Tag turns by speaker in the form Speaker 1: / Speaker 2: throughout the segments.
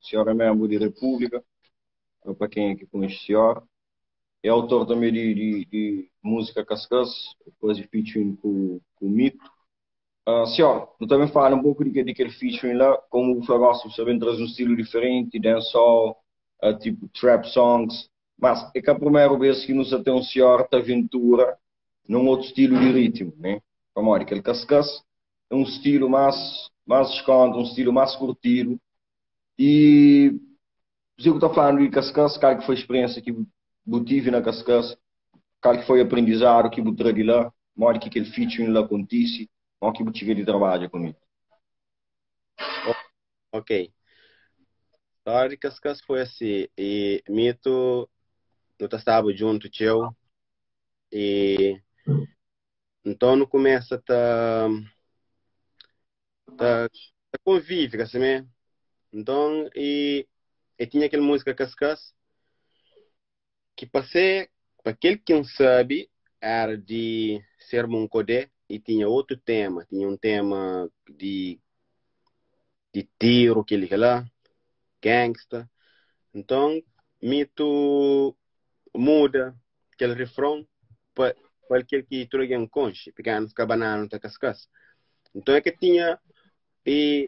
Speaker 1: Senhor é membro di Repúblika, pa kenha ki konxe senhor. É autor tanbe di, di, di múzika Kaskas, faze featuring ku, ku Mito. Uh, senhor, nu ta ben fala un poku di, di kel featuring la, komu bu fla gosi, bu sta ben traze un stilu diferenti, dancehall, uh, tipo trap songs, mas é ka primeru bes ki nu sa ten un senhor ta aventura num outro stilu di ritmu, né? Pamodi kel Kaskas é un stilu más, más eskonta, un stilu más kurtidu e Kuzê ku ta flanu di Kaskas? Kal ki foi speriensa ki bu tivi na Kaskas? Kal ki foi aprendizadu ki bu tra di la? Modi ki kel featuring la kontise? Modi ki bu txiga di trabadja ku Nito?
Speaker 2: Ok. Stória di Kaskas foi asi, e Mito nu ta staba djuntu txeu e nton nu kumesa ta ta, ta convive, ka simé? Nton, e, e tinha kel múzika Kaskas ki pa se, pa kel ki N sabe, era di Sermon Kodé e tinha otu tema, tinha un tema di di tiru, kel-li kel-la, gangsta. Nton, Mito muda kel refron pa pa kel ki tudu algen konxe, Pikanus ka bananu ta kaskas. Nton é ka tinha e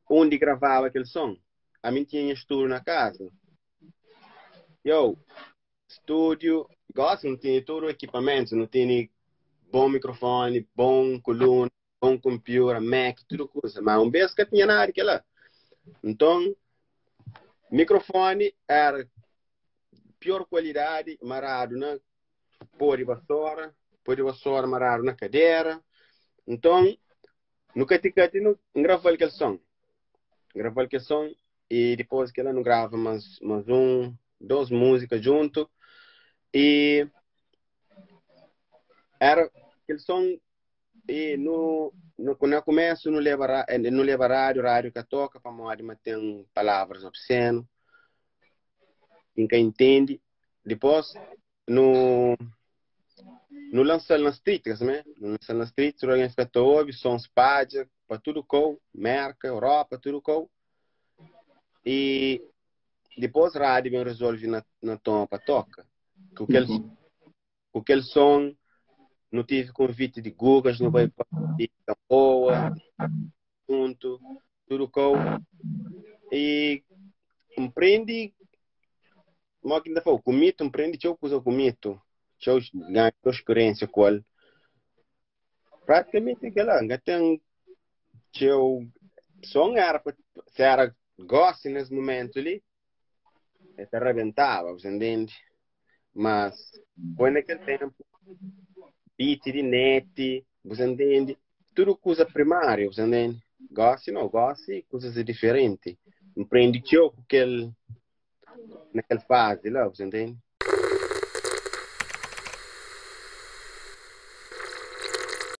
Speaker 2: undi gravaba kel son. Ami N tinha nha studu na kaza. Yo, stúdiu, gosi nu tene tudu ekipamentu, nu tene bon mikrofoni, bon koluna, bon komputador, Mac, tudu kuza. Ma un bes ka tinha nada di kela. Nton, mikrofoni era pior kualidadi, maradu na pó di basora, pó di basora maradu na kadera. Nton, nu kati-kati nu grava-l kel son. Grava-l kel son e dipôs kela nu grava mas, mas un, dos múzika djuntu. E era kel son e nu, nu na kumesu nu leba, nu leba rádiu, rádiu ka toka pamodi ma ten palavras obsenu ki N ka intendi. Dipôs nu nu lansa-l na street, ka simé? Nu lansa-l na street, tudu algen fika ta obi, son spadja pa tudu kou, Merka, Europa, tudu kou. E dipôs rádiu ben rezolve na, na toma pa toka. Ku kel, ku kel son, nu tive konviti di Gugas, nu bai pa Gamboa, juntu, tudu kou. E N prende Mo ki N ta fla-u, ku Mito N prende txeu kuza ku Mito, txeu ganha txeu spiriénsia ku el. Pratikamenti kel-la, N ka ten txeu so N éra pa si éra gósi nes mumentu li, el ta rabentaba, bu ta ntende? Mas foi na kel ténpu, beat di net, bu ta ntende? Tudu kuza primáriu, bu ta ntende? Gósi nau, gósi kuzas é diferenti. N prende txeu ku kel na kel fazi la, bu ta ntende?